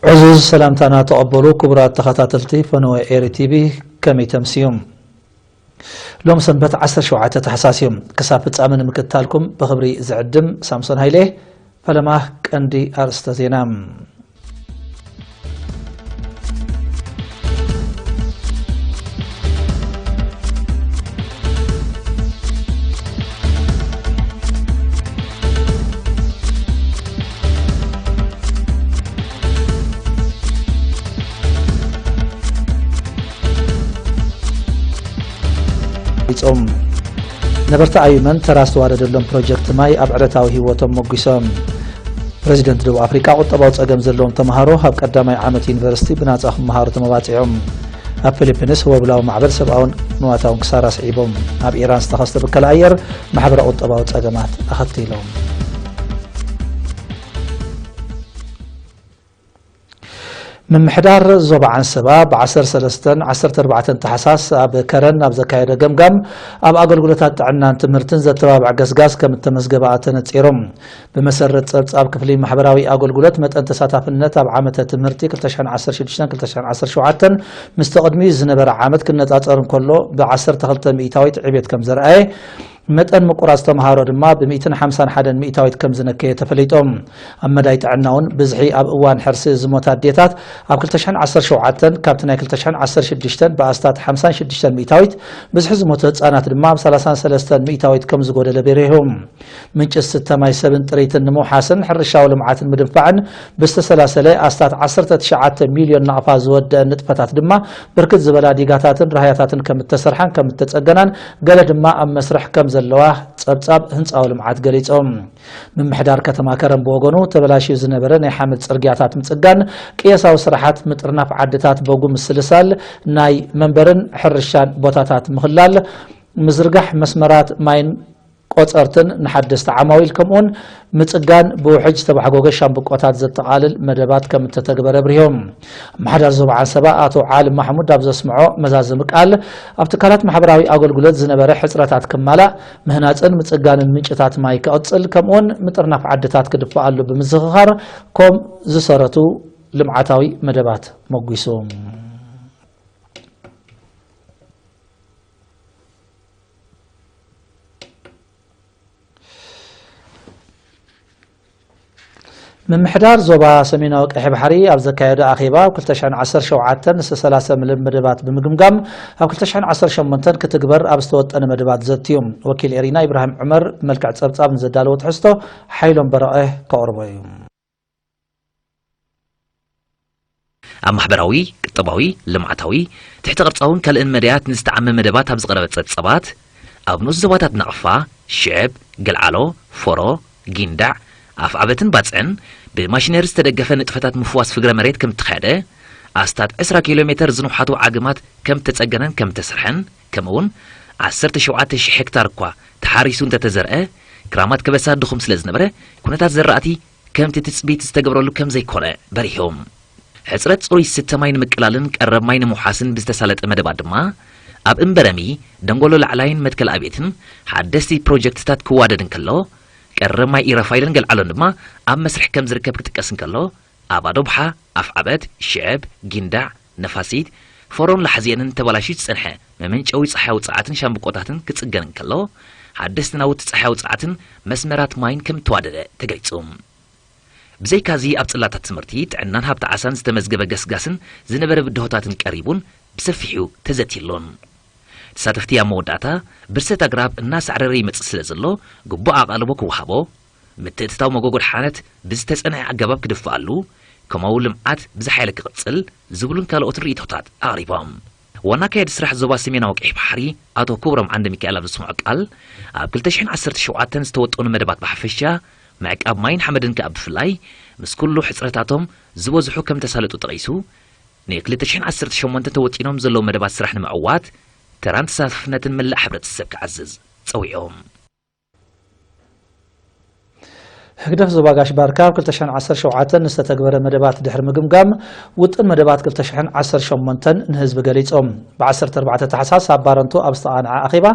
ዕዙዝ ሰላምታና ተቐበሉ ክቡራት ተኸታተልቲ ፈነወ ኤሪ ቲቪ፣ ከመይ ተምስዩ? ሎም ሰንበት ዓሰርተ ሸውዓተ ታሕሳስ እዩ። ክሳብ ፍጻመ ንምክትታልኩም ብኽብሪ ዝዕድም ሳምሶን ሃይለ። ፈለማ ቀንዲ ኣርእስተ ዜና። ገሊጾም። ነበርቲ ኣዩመን ተራ ዝተዋደደሎም ፕሮጀክት ማይ ኣብ ዕለታዊ ህይወቶም መጒሶም። ፕረዚደንት ደቡብ ኣፍሪቃ ቁጠባዊ ጸገም ዘለዎም ተምሃሮ ኣብ ቀዳማይ ዓመት ዩኒቨርሲቲ ብናጻ ክመሃሩ ተመባጺዖም። ኣብ ፊሊፒንስ ወብላዊ ማዕበል ሰብኣውን ንዋታውን ክሳራ ስዒቦም። ኣብ ኢራን ዝተኸስተ ብከላ ኣየር ማሕበረ ቁጠባዊ ጸገማት ኣኸቲሎም። ምምሕዳር ዞባ ዓንሰባ ብ ዓሰርተ ሰለስተን ዓሰርተ ኣርባዕተን ታሕሳስ ኣብ ከረን ኣብ ዘካየደ ገምጋም ኣብ ኣገልግሎታት ጥዕናን ትምህርትን ዘተባብዕ ገስጋስ ከም እተመዝገበ ኣተነጺሮም። ብመሰረት ጸብጻብ ክፍሊ ማሕበራዊ ኣገልግሎት መጠን ተሳታፍነት ኣብ ዓመተ ትምህርቲ ክልተ ሽሕን ዓሰርተ ሽዱሽተን ክልተ ሽሕን ዓሰርተ ሸውዓተን ምስቲ ቅድሚኡ ዝነበረ ዓመት ክነጻጸር እንከሎ ብ ዓሰርተ ክልተ ሚእታዊት ዕቤት ከም ዘርኣየ መጠን ምቁራጽ ተምሃሮ ድማ ብ ሚእትን ሓምሳን ሓደን ሚእታዊት ከም ዝነከየ ተፈሊጦም። ኣብ መዳይ ጥዕና እውን ብዝሒ ኣብ እዋን ሕርሲ ዝሞታ ኣዴታት ኣብ ክልተ ሽሕን ዓሰርተ ሸውዓተን ካብቲ ናይ ክልተ ሽሕን ዓሰርተ ሽዱሽተን ብኣስታት ሓምሳን ሽዱሽተን ሚእታዊት፣ ብዝሒ ዝሞቱ ህጻናት ድማ ኣብ ሰላሳን ሰለስተን ሚእታዊት ከም ዝጎደለ በሪሆም። ምንጪ ዝስተ ማይ ሰብን ጥሪትን ንምውሓስን ሕርሻዊ ልምዓትን ምድንፋዕን ብዝተሰላሰለ ኣስታት ዓሰርተ ትሽዓተ ሚልዮን ናቕፋ ዝወደአ ንጥፈታት ድማ ብርክት ዝበላ ዲጋታትን ራህያታትን ከም እተሰርሓን ከም እተጸገናን ገለ ድማ ኣብ መስርሕ ከም ዘለዋ ጸብጻብ ህንጻዊ ልምዓት ገሊጾም። ምምሕዳር ከተማ ከረን ብወገኑ ተበላሽዩ ዝነበረ ናይ ሓመድ ጽርግያታት ምጽጋን፣ ቅየሳዊ ስራሓት ምጥርናፍ ዓድታት በጉ ምስልሳል ናይ መንበርን ሕርሻን ቦታታት ምኽላል፣ ምዝርጋሕ መስመራት ማይን ቆጸርትን ንሓደስቲ ዓማዊል ከምኡውን ምጽጋን ብውሕጅ ዝተባሕጎገ ሻምብቆታት ዘጠቓልል መደባት ከም እተተግበረ ኣብሪሆም። ኣመሓዳሪ ዞባ ዓንሰባ ኣቶ ዓሊ ማሕሙድ ኣብ ዘስምዖ መዛዘሚ ቃል፣ ኣብ ትካላት ማሕበራዊ ኣገልግሎት ዝነበረ ሕጽረታት ክማላእ፣ ምህናጽን ምጽጋንን ምንጭታት ማይ ክቕጽል ከምኡውን ምጥርናፍ ዓድታት ክድፈኣሉ ብምዝኽኻር ኮም ዝሰረቱ ልምዓታዊ መደባት መጒሱ። ምምሕዳር ዞባ ሰሜናዊ ቀይሕ ባሕሪ ኣብ ዘካየዶ ኣኼባ፣ ኣብ ክልተ ሽሕን ዓሰርተ ሸውዓተን ዝተሰላሰለ መደባት ብምግምጋም፣ ኣብ ክልተ ሽሕን ዓሰርተ ሸሞንተን ክትግበር ኣብ ዝተወጠነ መደባት ዘትዩ። ወኪል ኤሪና ኢብራሂም ዑመር ብመልክዕ ጸብጻብ ንዘዳለዎ ትሕዝቶ ሓይሎም በረቐ ከቕርቦ እዩ። ኣብ ማሕበራዊ፣ ቁጠባዊ፣ ልምዓታዊ፣ ትሕተ ቅርጻውን ካልእን መዳያት ንዝተዓመ መደባት ኣብ ዝቐረበ ጸብጻባት፣ ኣብ ንኡስ ዞባታት ናቕፋ፣ ሽዕብ፣ ገልዓሎ፣ ፎሮ፣ ጊንዳዕ፣ ኣፍዓበትን ባጽዕን ብማሽነሪ ዝተደገፈ ንጥፈታት ምፍዋስ ፍግረ መሬት ከም እተኻየደ፣ ኣስታት ዕስራ ኪሎ ሜተር ዝንውሓቱ ዓግማት ከም እተጸገነን ከም እተሰርሐን፣ ከምኡውን ዓሰርተ ሸውዓተ ሽሕ ሄክታር እኳ ተሓሪሱ እንተተዘርአ፣ ክራማት ከበሳ ድኹም ስለ ዝነበረ፣ ኩነታት ዘራእቲ ከምቲ ትጽቢት ዝተገብረሉ ከም ዘይኮነ በሪሆም። ሕጽረት ጽሩይ ዝስተ ማይ ንምቅላልን ቀረብ ማይ ንምውሓስን ብዝተሳለጠ መደባት ድማ፣ ኣብ እምበረሚ፣ ደንጎሎ ላዕላይን መትከል ኣቤትን ሓደስቲ ፕሮጀክትታት ክዋደድ እንከሎ፣ ቀረብ ማይ ኢረፋይልን ገልዓሎን ድማ ኣብ መስርሕ ከም ዝርከብ ክጥቀስ እንከሎ፣ ኣብ ኣዶብሓ፣ ኣፍዓበት፣ ሽዕብ፣ ጊንዳዕ፣ ነፋሲት፣ ፎሮን ላሕዚየንን ተበላሽዩ ዝጸንሐ መመንጨዊ ጸሓያዊ ጸዓትን ሻምብቆታትን ክጽገን እንከሎ፣ ሓደስቲ ናውቲ ጸሓያዊ ጸዓትን መስመራት ማይን ከም እተዋደደ ተገሊጹ። ብዘይካዚ፣ ኣብ ጽላታት ትምህርቲ፣ ጥዕናን ሃብቲ ዓሳን ዝተመዝገበ ገስጋስን ዝነበረ ብድሆታትን ቀሪቡን ብሰፊሑ ተዘትየሉን። ተሳተፍቲ ኣብ መወዳእታ፣ ብርሰት ኣግራብ እናሳዕረረ ይመጽእ ስለ ዘሎ፣ ግቡእ ኣቓልቦ ክወሃቦ፣ ምትእትታው መጎጎ ድሓነት ብዝተጸንዐ ኣገባብ ክድፍኣሉ፣ ከምኡ ልምዓት ብዝሓየለ ክቕጽል ዝብሉን ካልኦትን ርእይቶታት ኣቕሪቦም። ዋና ኣካያዲ ስራሕ ዞባ ሰሜናዊ ቀይሕ ባሕሪ ኣቶ ክብሮም ዓንደ ሚካኤል ኣብ ዘስምዖ ቃል፣ ኣብ ክልተ ሽሕን ዓሰርተ ሸውዓተን ዝተወጠኑ መደባት ብሓፈሻ፣ ምዕቃብ ማይን ሓመድን ከኣ ብፍላይ፣ ምስ ኩሉ ሕጽረታቶም ዝበዝሑ ከም ተሳለጡ ጠቒሱ፣ ን ክልተ ሽሕን ዓሰርተ ሸሞንተን ተወጢኖም ዘለዉ መደባት ስራሕ ንምዕዋት፣ ተራን ተሳታፍነትን መላእ ሕብረተሰብ ክዓዝዝ ጸዊዖም። ህግደፍ ዞባ ጋሽ ባርካ ኣብ ክልተ ሽሕን ዓሰርተ ሸውዓተን ዝተተግበረ መደባት ድሕሪ ምግምጋም፣ ውጥን መደባት ክልተ ሽሕን ዓሰርተ ሸሞንተን ንህዝቢ ገሊጹ። ብ ዓሰርተ ኣርባዕተ ታሕሳስ ኣብ ባረንቱ ኣብ ዝተቓንዐ ኣኼባ፣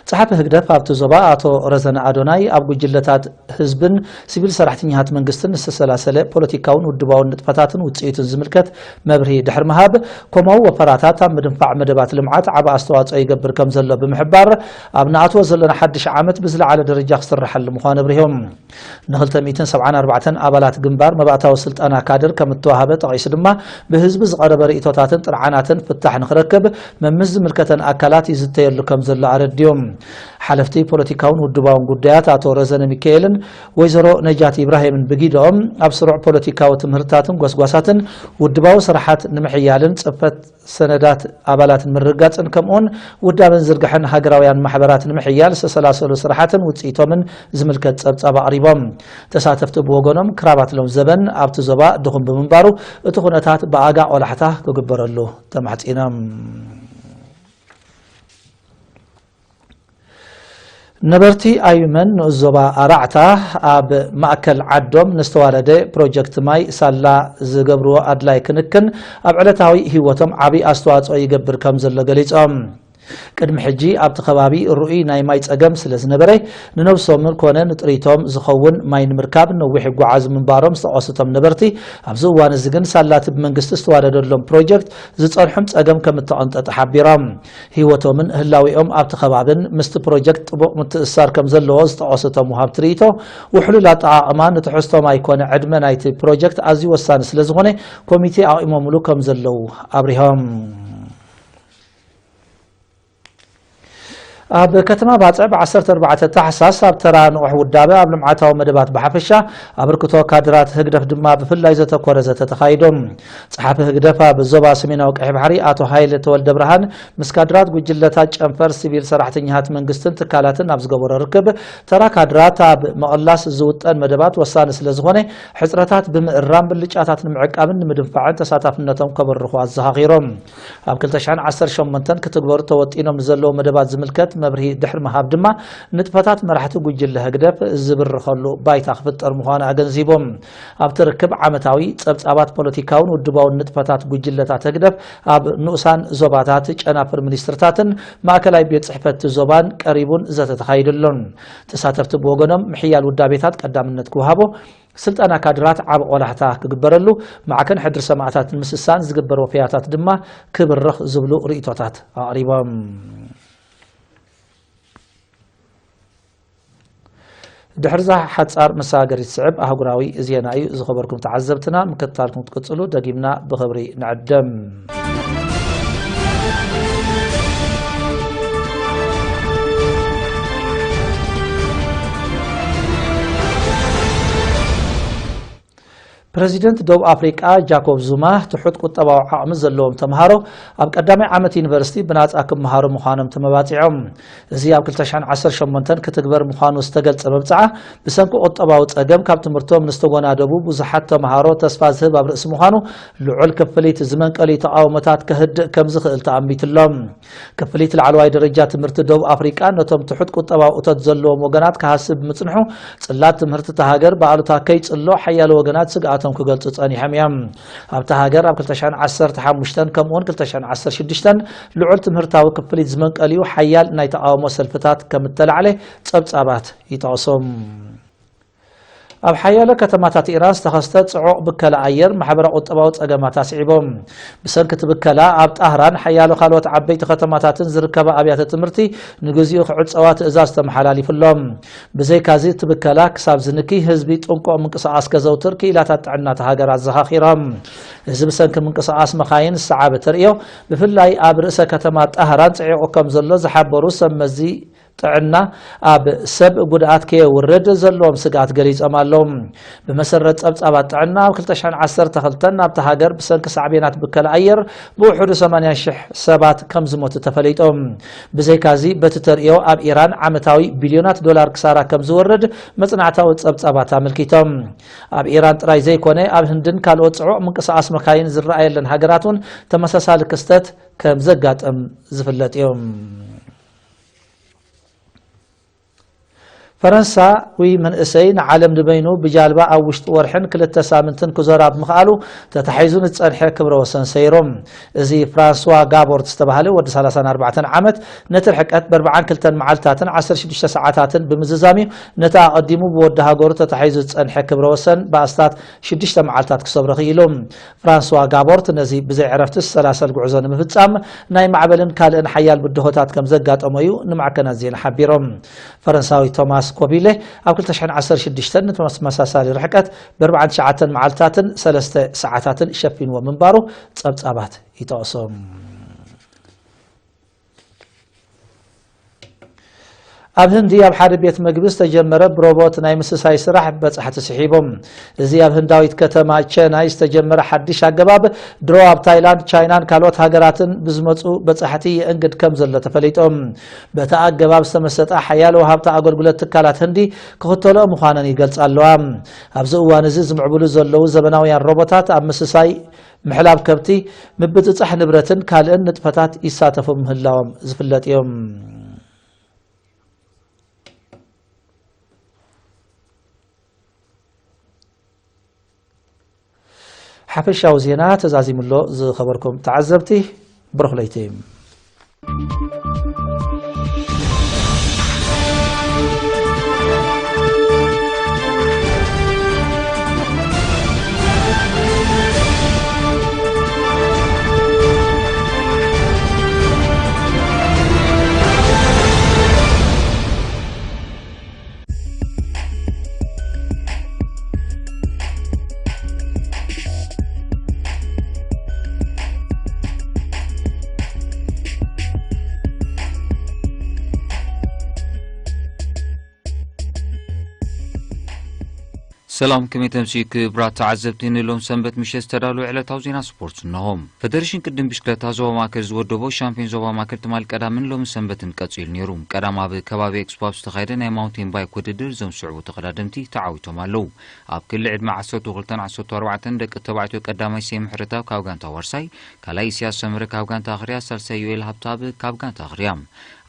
ጸሓፊ ህግደፍ ኣብቲ ዞባ ኣቶ ረዘነ ኣዶናይ፣ ኣብ ጉጅለታት ህዝብን ሲቪል ሰራሕተኛታት መንግስትን ዝተሰላሰለ ፖለቲካውን ውድባውን ንጥፈታትን ውጽኢቱን ዝምልከት መብርሂ ድሕሪ ምሃብ፣ ኮማዊ ወፈራታት ኣብ ምድንፋዕ መደባት ልምዓት ዓቢ ኣስተዋጽኦ ይገብር ከም ዘሎ ብምሕባር፣ ኣብ ንኣትዎ ዘለና ሓድሽ ዓመት ብዝለዓለ ደረጃ ክስርሓሉ ምዃኑ ኣብሪሆም። ን ክልተ ሚእትን ሰብዓን ኣርባዕተን ኣባላት ግንባር መባእታዊ ስልጠና ካድር ከም እተዋህበ ጠቒሱ ድማ፣ ብህዝቢ ዝቐረበ ርእይቶታትን ጥርዓናትን ፍታሕ ንኽረክብ መምስ ዝምልከተን ኣካላት ይዝተየሉ ከም ዘሎ ኣረድዮም። ሓለፍቲ ፖለቲካውን ውድባውን ጉዳያት ኣቶ ረዘነ ሚካኤልን ወይዘሮ ነጃት ኢብራሂምን ብጊደኦም፣ ኣብ ስሩዕ ፖለቲካዊ ትምህርትታትን ጎስጓሳትን ውድባዊ ስራሓት ንምሕያልን ጽፈት ሰነዳት ኣባላት ንምርግጋጽን ከምኡውን ውዳበን ዝርግሐን ሃገራውያን ማሕበራት ንምሕያል ዝተሰላሰሉ ስራሓትን ውጽኢቶምን ዝምልከት ጸብጻብ ኣቕሪቦም። ተሳተፍቲ ብወገኖም ክራባት ሎም ዘበን ኣብቲ ዞባ ድኹም ብምንባሩ እቲ ኩነታት ብኣጋ ቆላሕታ ክግበረሉ ተማሕጺኖም። ነበርቲ ኣዩመን ንኡስ ዞባ ኣራዕታ ኣብ ማእከል ዓዶም ንዝተዋለደ ፕሮጀክት ማይ ሳላ ዝገብርዎ ኣድላይ ክንክን ኣብ ዕለታዊ ህይወቶም ዓቢ ኣስተዋጽኦ ይገብር ከም ዘሎ ገሊጾም። ቅድሚ ሕጂ ኣብቲ ከባቢ ርኡይ ናይ ማይ ጸገም ስለ ዝነበረ፣ ንነብሶምን ኮነ ንጥሪቶም ዝኸውን ማይ ንምርካብ ነዊሕ ይጓዓዙ ምንባሮም ዝጠቐሱ እቶም ነበርቲ፣ ኣብዚ እዋን እዚ ግን ሳላ እቲ ብመንግስቲ ዝተዋደደሎም ፕሮጀክት ዝጸንሖም ጸገም ከም እተቐንጠጠ ሓቢሮም። ህይወቶምን ህላዌኦም ኣብቲ ከባብን ምስቲ ፕሮጀክት ጥቡቕ ምትእስሳር ከም ዘለዎ ዝጠቐሱ እቶም ወሃብቲ ርእይቶ፣ ውሕሉል ኣጠቓቕማ ንትሕዝቶ ማይ ኮነ ዕድመ ናይቲ ፕሮጀክት ኣዝዩ ወሳኒ ስለ ዝኾነ፣ ኮሚቴ ኣቒሞምሉ ከም ዘለዉ ኣብሪሆም። ኣብ ከተማ ባጽዕ ብ ዓሰርተ ኣርባዕተ ታሕሳስ ኣብ ተራ ንቑሕ ውዳበ ኣብ ልምዓታዊ መደባት ብሓፈሻ፣ ኣበርክቶ ካድራት ህግደፍ ድማ ብፍላይ ዘተኮረ ዘተ ተኻይዱ። ጸሓፊ ህግደፍ ኣብ ዞባ ሰሜናዊ ቀይሕ ባሕሪ ኣቶ ሃይለ ተወልደ ብርሃን ምስ ካድራት ጉጅለታት ጨንፈር ሲቪል ሰራሕተኛታት መንግስትን ትካላትን ኣብ ዝገበሮ ርክብ፣ ተራ ካድራት ኣብ ምቕላስ ዝውጠን መደባት ወሳኒ ስለ ዝኾነ፣ ሕጽረታት ብምእራም ብልጫታት ንምዕቃብን ንምድንፋዕን ተሳታፍነቶም ከበርኹ ኣዘኻኺሮም። ኣብ ክልተ ሽሕን ዓሰርተ ሸሞንተን ክትግበሩ ተወጢኖም ንዘለዉ መደባት ዝምልከት መብርሂ ድሕሪ ምሃብ ድማ፣ ንጥፈታት መራሕቲ ጉጅለ ህግደፍ ዝብርኸሉ ባይታ ክፍጠር ምዃኑ ኣገንዚቦም። ኣብቲ ርክብ ዓመታዊ ጸብጻባት ፖለቲካውን ውድባውን ንጥፈታት ጉጅለታት ህግደፍ ኣብ ንኡሳን ዞባታት ጨናፍር ሚኒስትርታትን ማእከላይ ቤት ጽሕፈት ዞባን ቀሪቡን ዘተ ተኻይዱሉን። ተሳተፍቲ ብወገኖም ምሕያል ውዳቤታት ቀዳምነት ክወሃቦ፣ ስልጠና ካድራት ዓቢ ቆላሕታ ክግበረሉ፣ ማዕከን ሕድሪ ሰማእታት ንምስሳን ዝግበር ወፈያታት ድማ ክብርኽ ዝብሉ ርእይቶታት ኣቕሪቦም። ድሕርዛ ሓጻር መሰጋገሪት ስዕብ ኣህጉራዊ ዜና እዩ። ዝኸበርኩም ተዓዘብትና፣ ምክትታልኩም ክትቅጽሉ ደጊምና ብኽብሪ ንዕድም። ፕረዚደንት ደቡብ ኣፍሪቃ ጃኮብ ዙማ፣ ትሑት ቁጠባዊ ዓቕሚ ዘለዎም ተምሃሮ ኣብ ቀዳማይ ዓመት ዩኒቨርሲቲ ብናጻ ክመሃሩ ምዃኖም ተመባጺዖም። እዚ ኣብ ክልተ ሽሕን ዓሰርተ ሸሞንተን ክትግበር ምዃኑ ዝተገልጸ መብጽዓ፣ ብሰንኪ ቁጠባዊ ጸገም ካብ ትምህርቶም ንዝተጎናደቡ ብዙሓት ተምሃሮ ተስፋ ዝህብ ኣብ ርእሲ ምዃኑ፣ ልዑል ክፍሊት ዝመንቀሊ ተቓውሞታት ከህድእ ከም ዝኽእል ተኣሚትሎም። ክፍሊት ላዕለዋይ ደረጃ ትምህርቲ ደቡብ ኣፍሪቃ ነቶም ትሑት ቁጠባዊ እቶት ዘለዎም ወገናት ክሃስብ ብምጽንሑ፣ ጽላት ትምህርቲ እታ ሃገር ብኣሉታ ከይጽሎ ሓያሎ ወገናት ስግኣቶም ክገልጹ ጸኒሖም እዮም። ኣብታ ሃገር ኣብ ክልተ ሽሕን ዓሰርተ ሓሙሽተን ከምኡውን ክልተ ሽሕን ዓሰርተ ሽዱሽተን ልዑል ትምህርታዊ ክፍሊት ዝመንቀልዩ ሓያል ናይ ተቓውሞ ሰልፍታት ከም እተላዕለ ጸብጻባት ይጠቕሱ። ኣብ ሓያሎ ከተማታት ኢራን ዝተኸስተ ጽዑቕ ብከላ ኣየር ማሕበረ ቁጠባዊ ጸገማት ኣስዒቦም። ብሰንኪ እቲ ብከላ ኣብ ጣህራን ሓያሎ ካልኦት ዓበይቲ ከተማታትን ዝርከባ ኣብያተ ትምህርቲ ንግዚኡ ክዕጸዋ ትእዛዝ ተመሓላሊፉሎም። ብዘይካዚ እቲ ብከላ ክሳብ ዝንኪ ህዝቢ ጥንቁቕ ምንቅስቓስ ከዘውትር ክኢላታት ጥዕና እታ ሃገር ኣዘኻኺሮም። እዚ ብሰንኪ ምንቅስቓስ መኻይን ዝሰዓበ ተርእዮ ብፍላይ ኣብ ርእሰ ከተማ ጣህራን ጽዒቑ ከም ዘሎ ዝሓበሩ ሰብ መዚ ጥዕና ኣብ ሰብ ጉድኣት ከየውርድ ዘለዎም ስግኣት ገሊጾም ኣለዉ። ብመሰረት ጸብጻባት ጥዕና፣ ኣብ ክልተ ሽሕን ዓሰርተ ክልተን ኣብታ ሃገር ብሰንኪ ሳዕቤናት ብከላ ኣየር ብውሕዱ ሰማንያ ሽሕ ሰባት ከም ዝሞቱ ተፈሊጡ። ብዘይካዚ፣ በቲ ተርእዮ ኣብ ኢራን ዓመታዊ ቢልዮናት ዶላር ክሳራ ከም ዝወርድ መጽናዕታዊ ጸብጻባት ኣመልኪቶም። ኣብ ኢራን ጥራይ ዘይኮነ፣ ኣብ ህንድን ካልኦት ጽዑቕ ምንቅስቓስ መካይን ዝረኣየለን ሃገራት እውን ተመሳሳሊ ክስተት ከም ዘጋጥም ዝፍለጥ እዩ። ፈረንሳዊ መንእሰይ ንዓለም ንበይኑ ብጃልባ ኣብ ውሽጢ ወርሕን ክልተ ሳምንትን ክዞራ ብምኽኣሉ ተታሒዙ ንዝጸንሐ ክብረ ወሰን ሰይሮም። እዚ ፍራንስዋ ጋቦርት ዝተባህለ ወዲ ሰላሳን ኣርባዕተን ዓመት ነቲ ርሕቀት ብ ኣርባዓን ክልተን መዓልታትን ዓሰርተ ሽዱሽተ ሰዓታትን ብምዝዛም እዩ ነቲ ኣቐዲሙ ብወዲ ሃገሩ ተታሒዙ ዝጸንሐ ክብረ ወሰን ብኣስታት ሽዱሽተ መዓልታት ክሰብሮ ክኢሉ። ፍራንስዋ ጋቦርት ነዚ ብዘይ ዕረፍቲ ዝሰላሰል ጉዕዞ ንምፍጻም ናይ ማዕበልን ካልእን ሓያል ብድሆታት ከም ዘጋጠሞ እዩ ንማዕከናት ዜና ሓቢሮም። ፈረንሳዊ ቶማስ ኮቢሌ ኣብ ክልተ ሽሕን ዓሰርተ ሽዱሽተን ንተመሳሳሊ ርሕቀት ብ ኣርባዓን ትሽዓተን መዓልታትን ሰለስተ ሰዓታትን ሸፊንዎ ምንባሩ ጸብጻባት ይጠቕሱ። ኣብ ህንዲ ኣብ ሓደ ቤት መግቢ ዝተጀመረ ብሮቦት ናይ ምስሳይ ስራሕ በጻሕቲ ስሒቦም። እዚ ኣብ ህንዳዊት ከተማ ቸናይ ዝተጀመረ ሓድሽ ኣገባብ ድሮ ኣብ ታይላንድ፣ ቻይናን ካልኦት ሃገራትን ብዝመጹ በጻሕቲ የእንግድ ከም ዘሎ ተፈሊጡ። በቲ ኣገባብ ዝተመሰጠ ሓያለ ወሃብቲ ኣገልግሎት ትካላት ህንዲ ክኽተልኦ ምዃነን ይገልጻ ኣለዋ። ኣብዚ እዋን እዚ ዝምዕብሉ ዘለዉ ዘበናውያን ሮቦታት ኣብ ምስሳይ ምሕላብ ከብቲ፣ ምብጽጻሕ ንብረትን ካልእን ንጥፈታት ይሳተፉ ምህላዎም ዝፍለጥ እዮም። ሓፈሻዊ ዜና ተዛዚሙሎ ዝኸበርኩም ተዓዘብቲ፣ ብሩኽ ለይቲ። ሰላም፣ ከመይ ተምሲ ክብራት ተዓዘብቲ፣ ንሎም ሰንበት ምሸት ዝተዳለወ ዕለታዊ ዜና ስፖርት እነሆ። ፈደሬሽን ቅድም ብሽክለታ ዞባ ማእከል ዝወደቦ ሻምፒዮን ዞባ ማእከል ትማል ቀዳምን ሎሚ ሰንበትን ቀጺሉ ነይሩ። ቀዳም ኣብ ከባቢ ኤክስፖ ኣብ ዝተኻየደ ናይ ማውንቴን ባይክ ውድድር እዞም ዝስዕቡ ተቐዳደምቲ ተዓዊቶም ኣለዉ። ኣብ ክሊ ዕድመ ዓሰርተ ክልተን ዓሰርተ ኣርባዕተን ደቂ ተባዕትዮ ቀዳማይ ሴም ሕርታብ ካብ ጋንታ ዋርሳይ፣ ካልኣይ ኢሳያስ ሰመረ ካብ ጋንታ ኣኽርያ፣ ሳልሳይ ዮኤል ሃብተኣብ ካብ ጋንታ ኣኽርያ።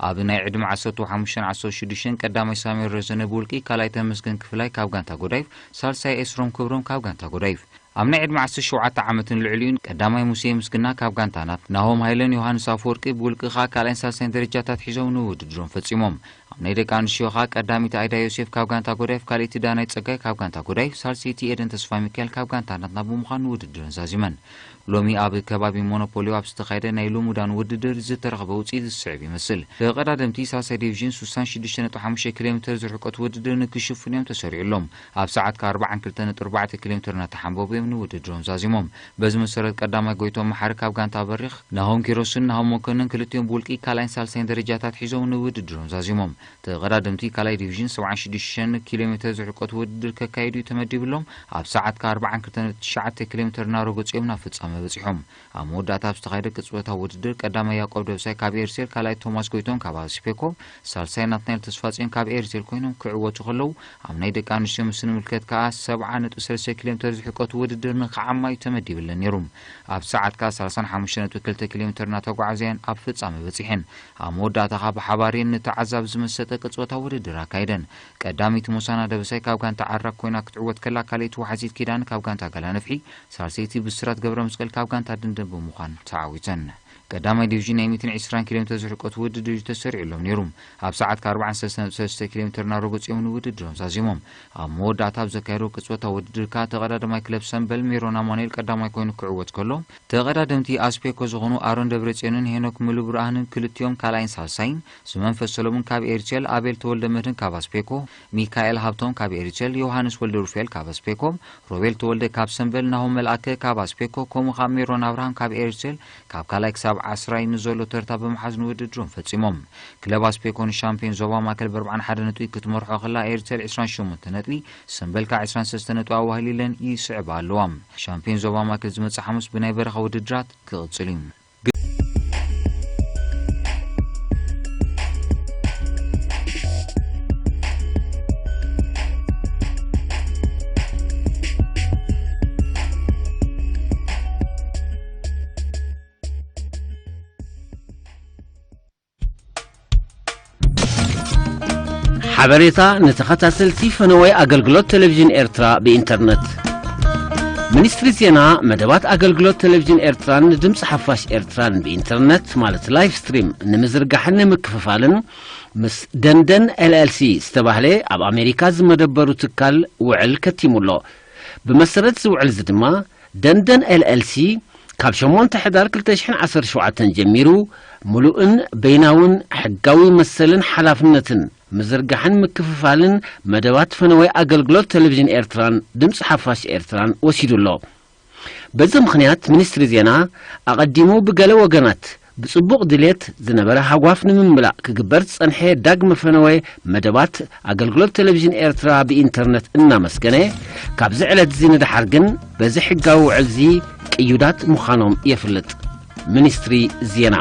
ኣብ ናይ ዕድመ ዓሰርተ ሓሙሽተን ዓሰርተ ሽዱሽተን ቀዳማይ ሳሙኤል ረዘነ ብውልቂ፣ ካልኣይ ተመስገን ክፍላይ ካብ ጋንታ ጎዳይፍ፣ ሳልሳይ ኤስሮም ክብሮም ካብ ጋንታ ጎዳይፍ። ኣብ ናይ ዕድመ ዓሰርተ ሸውዓተ ዓመትን ልዕሊኡን ቀዳማይ ሙሴ ምስግና ካብ ጋንታ ናት፣ ናሆም ሃይለን ዮሃንስ ኣፈወርቂ ብውልቂ ኸኣ ካልኣይን ሳልሳይን ደረጃታት ሒዞም ንውድድሮም ፈጺሞም። ኣብ ናይ ደቂ ኣንስትዮ ኸኣ ቀዳሚት ኣይዳ ዮሴፍ ካብ ጋንታ ጎዳይፍ፣ ካልኣይቲ ዳናይ ጸጋይ ካብ ጋንታ ጎዳይፍ፣ ሳልሰይቲ ኤደን ተስፋ ሚካኤል ካብ ጋንታ ናትና ብምዃን ንውድድረን ዛዚመን። ሎሚ ኣብ ከባቢ ሞኖፖሊዮ ኣብ ዝተኻየደ ናይ ልሙዳን ውድድር ዝተረኽበ ውጽኢት ዝስዕብ ይመስል። ተቐዳደምቲ ሳልሳይ ዲቪዥን ስሳን ሽዱሽተ ነጥቢ ሓሙሽተ ኪሎ ሜትር ዝርሕቀት ውድድር ንክሽፍኑ እዮም ተሰሪዑሎም። ኣብ ሰዓት ከኣ ኣርባዓን ክልተ ነጥቢ ኣርባዕተ ኪሎ ሜትር እናተሓንበቡ እዮም ንውድድሮም ዛዚሞም። በዚ መሰረት ቀዳማይ ጎይቶም መሓሪ ካብ ጋንታ በሪኽ፣ ናሆም ኪሮስን ናሆም መኮንን ክልቲኦም ብውልቂ ካልኣይን ሳልሳይን ደረጃታት ሒዞም ንውድድሮም ዛዚሞም። ተቐዳደምቲ ካልኣይ ዲቪዥን ሰብዓን ሽዱሽተን ኪሎ ሜትር ዝርሕቀት ውድድር ከካይዱ እዩ ተመዲብሎም። ኣብ ሰዓት ከኣ ኣርባዓን ክልተ ነጥቢ ትሽዓተ ኪሎ ሜትር እናረገጹ እዮም ናብ ፍጻመ በጺሖም። ኣብ መወዳእታ ኣብ ዝተኻየደ ቅጽበታዊ ውድድር ቀዳማይ ያዕቆብ ደብሳይ ካብ ኤርሴል፣ ካልኣይ ቶማስ ጎይቶም ካብ ኣስፔኮ፣ ሳልሳይ ናትናኤል ተስፋጽዮን ካብ ኤርሴል ኮይኖም ክዕወቱ ከለዉ፣ ኣብ ናይ ደቂ ኣንስትዮ ምስ ንምልከት ከኣ ሰብዓ ነጥቢ ሰለስተ ኪሎ ሜትር ዝሕቀቱ ውድድር ንኽዓማ እዩ ተመዲብለን ነይሩ። ኣብ ሰዓት ከኣ ሰላሳን ሓሙሽተ ነጥቢ ክልተ ኪሎ ሜትር እናተጓዓዘ እየን ኣብ ፍጻመ በጺሐን። ኣብ መወዳእታ ከኣ ብሓባር እየን ንተዓዛቢ ዝመሰጠ ቅጽበታዊ ውድድር ኣካይደን። ቀዳሚት ሞሳና ደበሳይ ካብ ጋንታ ዓራግ ኮይና ክትዕወት ከላ፣ ካልኣይቲ ወሓዚት ኪዳን ካብ ጋንታ ጋላነፍሒ፣ ሳልሰይቲ ብስራት ገብረ መስቀል ካብ ጋንታ ደንደን ብምዃን ተዓዊተን። ቀዳማይ ዲቪዥን ናይ ሚእትን ዕስራን ኪሎ ሜትር ዝርሕቀቱ ውድድር እዩ ተሰሪዑሎም ነይሩ። ኣብ ሰዓት ከኣ ኣርባዓን ሰለስተን ነጥቢ ሰለስተ ኪሎ ሜትር እናረገጹ እዮም ንውድድሮም ዛዚሞም። ኣብ መወዳእታ ኣብ ዘካየዶ ቅጽበታዊ ውድድር ከኣ ተቐዳዳማይ ክለብ ሰምበል ሜሮን ኣማኑኤል ቀዳማይ ኮይኑ ክዕወት ከሎ፣ ተቐዳደምቲ ኣስፔኮ ዝኾኑ ኣሮን ደብረጽዮንን ሄኖክ ሙሉብርሃንን ክልቲኦም ካልኣይን ሳልሳይን፣ ስመንፈስ ሰሎሙን ካብ ኤሪትሬል፣ ኣቤል ተወልደ መድህን ካብ ኣስፔኮ፣ ሚካኤል ሃብቶም ካብ ኤሪትሬል፣ ዮሃንስ ወልደ ሩፋኤል ካብ ኣስፔኮ፣ ሮቤል ተወልደ ካብ ሰምበል፣ ናሆም መልኣከ ካብ ኣስፔኮ፣ ከምኡ ካብ ሜሮን ኣብርሃም ካብ ኤሪትሬል ካብ ካልኣይ ክሳብ ዓስራይ ንዘሎ ተርታ ብምሓዝ ንውድድሮም ፈጺሞም። ክለብ ኣስፔኮ ንሻምፒዮን ዞባ ማእከል ብ ኣርባዓን ሓደን ነጥቢ ክትመርሖ ከላ፣ ኤሪትሬል ዕስራን ሸሞንተን ነጥቢ፣ ሰምበል ከኣ ዕስራን ሰለስተን ነጥቢ ኣዋህሊለን ይስዕባ ኣለዋ። ሻምፒዮን ዞባ ማእከል ዝመጽእ ሓሙስ ብናይ በረኻ ውድድራት ክቕጽል እዩ። ሓበሬታ ንተኸታተልቲ ፈነወይ ኣገልግሎት ቴሌቪዥን ኤርትራ ብኢንተርነት። ሚኒስትሪ ዜና መደባት ኣገልግሎት ቴሌቪዥን ኤርትራን ንድምፂ ሓፋሽ ኤርትራን ብኢንተርነት ማለት ላይቭ ስትሪም ንምዝርጋሕን ንምክፍፋልን ምስ ደንደን ኤልኤልሲ ዝተባህለ ኣብ ኣሜሪካ ዝመደበሩ ትካል ውዕል ከቲሙ ኣሎ። ብመሰረት እዚ ውዕል እዚ ድማ ደንደን ኤልኤልሲ ካብ ሸሞንተ ሕዳር ክልተ ሽሕን ዓሰርተ ሸውዓተን ጀሚሩ ምሉእን በይናውን ሕጋዊ መሰልን ሓላፍነትን ምዝርጋሕን ምክፍፋልን መደባት ፈነወይ ኣገልግሎት ቴሌቪዥን ኤርትራን ድምፂ ሓፋሽ ኤርትራን ወሲዱ ኣሎ። በዚ ምኽንያት ሚኒስትሪ ዜና ኣቐዲሙ ብገለ ወገናት ብጽቡቕ ድሌት ዝነበረ ሃጓፍ ንምምላእ ክግበር ዝጸንሐ ዳግመ ፈነወ መደባት ኣገልግሎት ቴሌቪዥን ኤርትራ ብኢንተርነት እናመስገነ፣ ካብዚ ዕለት እዚ ንደሓር ግን በዚ ሕጋዊ ውዕል እዚ ቅዩዳት ምዃኖም የፍልጥ። ሚኒስትሪ ዜና።